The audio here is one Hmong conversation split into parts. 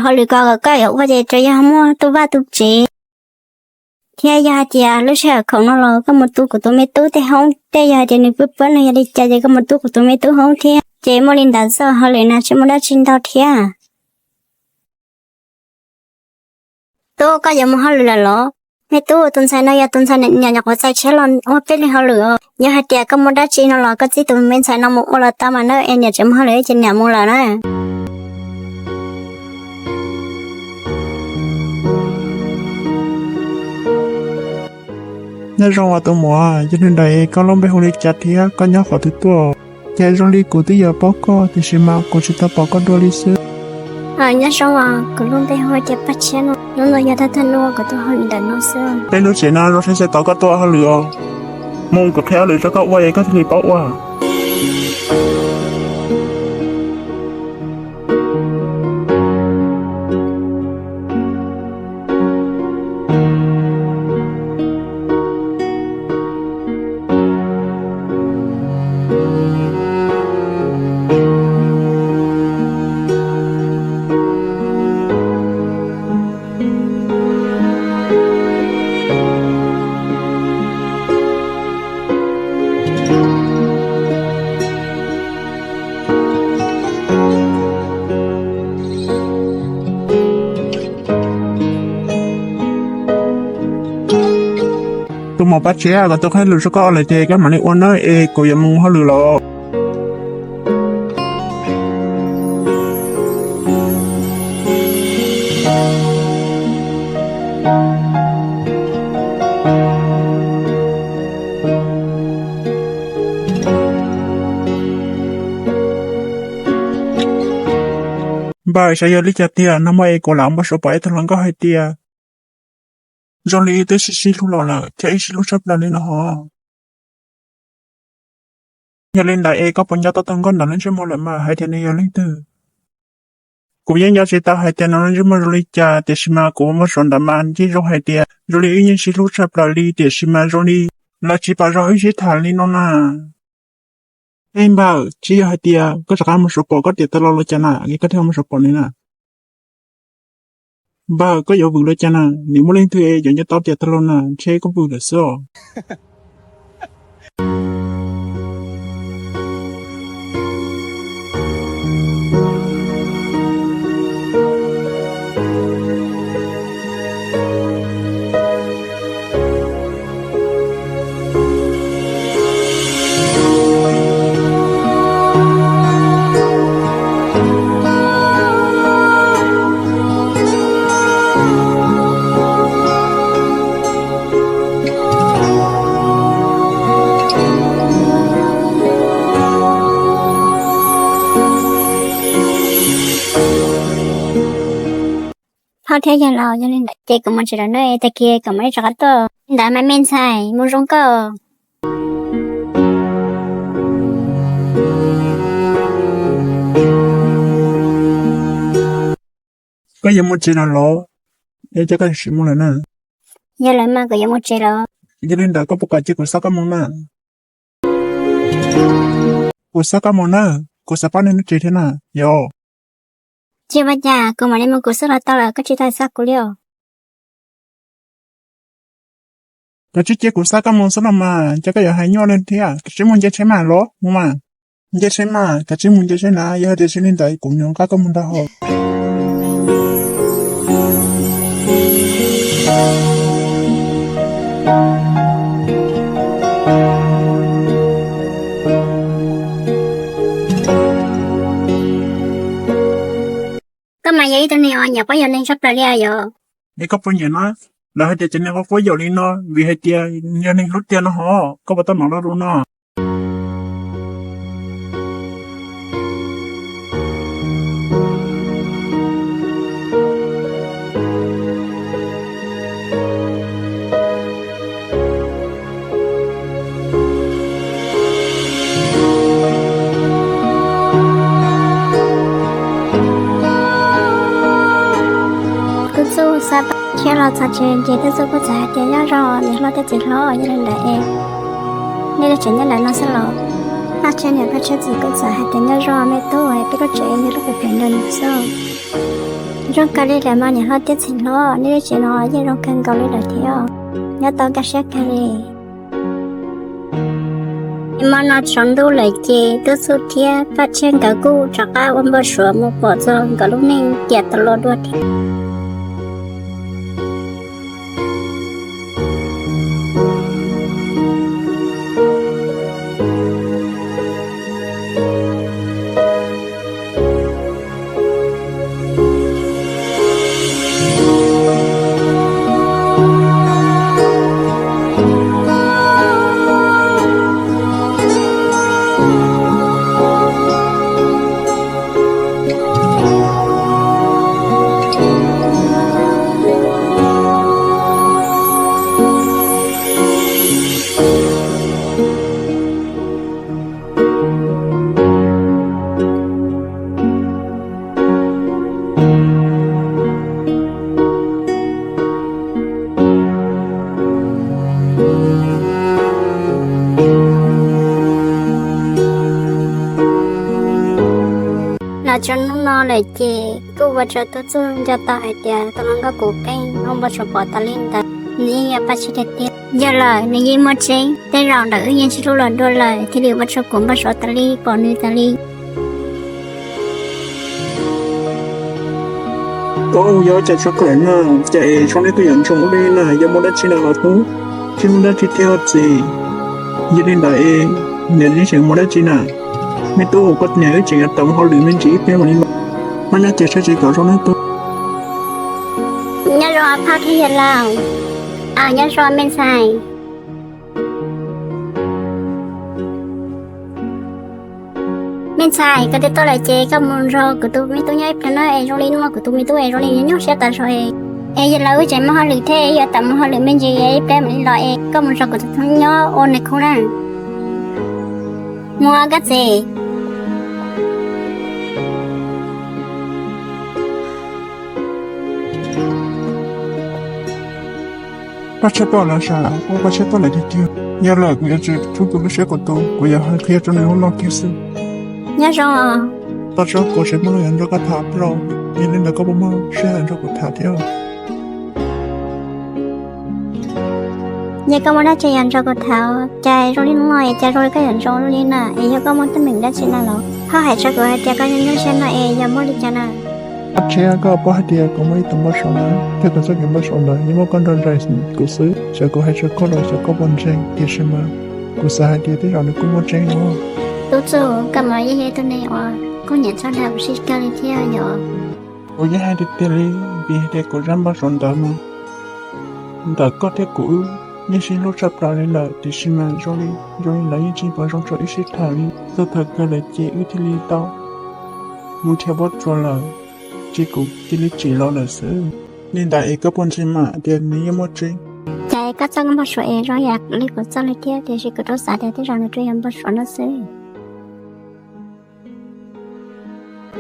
Hauj lwm ko koj yuav ua ces tsuas yog muaj tu vaj tu tsev, thiab yog hais tias lub sij hawm khoom no los koj mus tu kuv tus me tub tej hoob tej, yog hais tias nws pw pab no yog li cas ces koj mus tu kuv tus me tub hoob thiab. Ces muaj li ntawd xwb, hauj lwm no tsis muaj dab tsi ntau thiab. Tub, koj yuav mus hauj lwm lawm los? Me tub, tus ntxhais no yog tus ntxhais niam nyuam qhuav txais tshiab los ua peb li hauj lwm os. Yog hais tias koj muaj dab tsi no los koj txib tus me ntxhais no mus ua los tau mas na, es niam tseem mus hauj lwm ces niam mus lawm na. Nyob zoo os tus muam, yog li ntawd koj lub npe hu li cas thiab koj nyob qhov twg tuaj? Ces zoo li kuv twb yuav paub koj tiam sis mas kuv tsis tau pom koj dua li xwb. Nyob zoo, kuv lub npe hu ua Paj Tshiab no, hnub no yog thawj thawj hnub kuv tuaj hauj lwm ntawm no xwb. Peb lub tsev no zoo siab txais tos koj tuaj hauj lwm os. Mus, kuv qhia hauj lwm rau koj ua es koj thiaj li paub ua. Tus muam Paj Tshiab, kuv twb qhia hauj lwm rau koj lawm ces koj mam li ua nawb es kuv yuav mus hauj lwm lawm. Npawg, xyov yog li cas tiag no mas es kuv lam muaj suav pom ib tug hluas nkauj hais tias zoo li wb twb sib sib hlub los lawm thiab wb sib hlub tshaj plaws li no hos. Yog li ntawd es koj puas nco tau tus nkauj ntawm lub ntsej muag lawm mas hais tias nws yog leej twg? Kuv yeej nco tsis tau hais tias nws lub ntsej muag zoo li cas tiam sis mas kuv muaj suav ntawm mas ncig zoo hais tias zoo li wb yeej sib hlub tshaj plaws li tiam sis mas zoo li lawv tsis pom zoo wb sib tham li no na. Ej npawg, tsis yog hais tias koj rov qab mus suav pom koj tiam tais laus los cas na es koj thiaj mus suav pom nws na? Npawg, koj yuav vwm los cas na? Nim muaj leej twg es yuav nco tau tiam tais laus na, ntshe koj vwm lawm xwb os. Thov thiab yawg laus, yog li ntawd ces kuv mus tsev lawm na, tag kis kuv mam li rov qab tuaj. Li ntawd mas me ntxhais, mus zoo koj. Koj yuav mus tsev lawm los? Es cas koj tsis mus lawm na? Yog lawm mas kuv yuav mus tsev lawm. Yog li ntawd koj puas kam cia kuv xa koj mus na? Kuv xa koj mus na, kuv xav pab nej lub tsev thiab na, yog. Tsis ua cas, kuv mam li mus kuv xwb los tau lawm, koj tsis tas xa kuv li os. Kav tsij cia kuv xa koj mus xwb los mas, cas koj yuav hais nyuaj li thiab, kav tsij mus nce tsheb mas los mus mas. Nce tsheb mas, kav tsij mus nce tsheb na, yog hais tias tsis li ntawd kuv yuav nqa koj mus nrog hauv. Koj mas yog ib tug neeg uas nyiam quab yuam neeg tshaj plaws li os yog. Es koj puas nyiam na? Lawv hais tias cov neeg quab quab yuam li no vim hais tias yog neeg hlub tiag no hov, koj puas tau mam lo lus no? Kuv txuj xav pab thiab los txog tsev ces tuaj txuj kuj txawm hais tias nyob zoo niam hlob thiab txiv hlob, yog li ntawd es nej lub tsev nyob ntawm no xwb los? Paj Tshiab niam Paj Tshiab txiv kuj txawm hais tias nyob zoo me tub, peb lub tsev yog lub pem nrog nws xwb. Zoo kawg li lawm mas niam hlob thiab txiv hlob, nej lub tsev no yeej zoo kawg nkaus li lawm thiab, nyob tau kaj siab kawg li. Hmo no tsaus ntuj lawm ces Tub Txuj thiab Paj Tshiab nkawd kuj rov qab ua npau suav mus pom txog nkawd lub neej tiam tas los dua thiab. Los txog hnub no lawm ces kuj ua rau Tub Txuj nco tau hais tias tus hluas nkauj kuv pheej ua npau suav pom tas li ntawd nws yeej yog Paj Tshiab tiag tiag. Yog lawm nws yeej muaj tseeb, tej zaum ntawm wb yeej tsis hlub los dua lawm thiaj li ua rau kuv npau suav tas li pom nws tas li. Tub, yog ua cas tshua kawm na, cas es zoo li koj yuav ntsoov ua li na, yog muaj dab tsi na los tub? Tsis muaj dab tsi thiab txiv. Yog li ntawd es niam tseem mus dab tsi na? Me tub, koj niam wb tseem yuav tawm mus hauj lwm me ntsis ib pliag mam li los. Nyob nyob ces saib tsev kom zoo nawb tub. Nyob zoo Phaj thiab yawg laus. Aws, nyob zoo me ntxhais. Me ntxhais, koj twb tuaj lawm ces koj mus nrog kuv tus me tub nyob ib pliag na, es zoo li hnub no kuv tus me tub es zoo li nyuaj siab tas zog es, es yawg laus wb tseem muaj hauj lwm thiab, yuav tawm mus hauj lwm me ntsis, ib pliag mam li los es koj mus nrog kuv tus tub nyob ua nws khub na. Mus koj txiv. Paj Tshiab tuaj lawm sas, ua Paj Tshiab tuaj lawm tiag tiag. Yog lawm kuv yuav tsis txhob tu lub siab kuv tus, kuv yuav hais qhia rau nws hnub no kiag xwb. Nyob zoo. Paj Tshiab, kuv tsis muaj lus yuav nrog koj tham lawm, yog li ntawd koj puas muaj sij hawm nrog kuv tham thiab? Yog koj muaj dab tsi yuav nrog kuv tham, cas zoo li hnub no es cas zoo li koj yuav ntsoov li na, es yog koj muaj teeb meem dab tsi na los ho hais rau kuv hais tias koj nyuaj nyuaj siab no es yog muaj li cas na. Paj Tshiab, koj puas paub hais tias kuv muaj ib tug npau suav na, thiab kuv txoj kev npau suav ntawd yeej muaj koj nrog nraim kuv xwb, txawm kuv hais rau koj los xyov koj puas ntseeg, tiam sis mas kuv xav hais tias tej zaum nws kuj muaj tseeb no. Tub Txuj, koj mas yeej yog ib tug neeg uas kuj nyiam txhawb nqa kuv siab kawg li thiab yom. Kuv yeej hais tiag tiag li, vim hais tias kuv zaj npau suav ntawd mas ntawm koj thiab kuv wb yeej sib hlub tshaj plaws li lawm, tiam sis mas zoo li, zoo li lawv yeej tsis pom zoo rau wb sib tham li. Txog thaum kawg lawm ces wb thiaj li tau mus nrhiav pob tsuas lawm, ces kuv cia li tsim los lawm xwb. Li ntawd es koj puas ntseeg mas tias nws yeej muaj tseeb? Cas koj txoj npau suav es zoo yam li kuv txoj li thiab, tiam sis kuv rov xav tias tej zaum nws tsuas yog npau suav no xwb.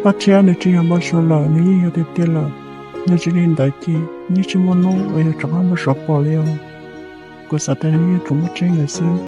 Paj Tshiab, nws tsis yog npau suav lawm, nws yeej yog tiag tiag lawm. Yog tsis li ntawd ces yeej tsis muaj hnub uas yog rov qab npau suav pom li os. Kuv xav tias nws yeej yuav tsum muaj tseeb lawm xwb.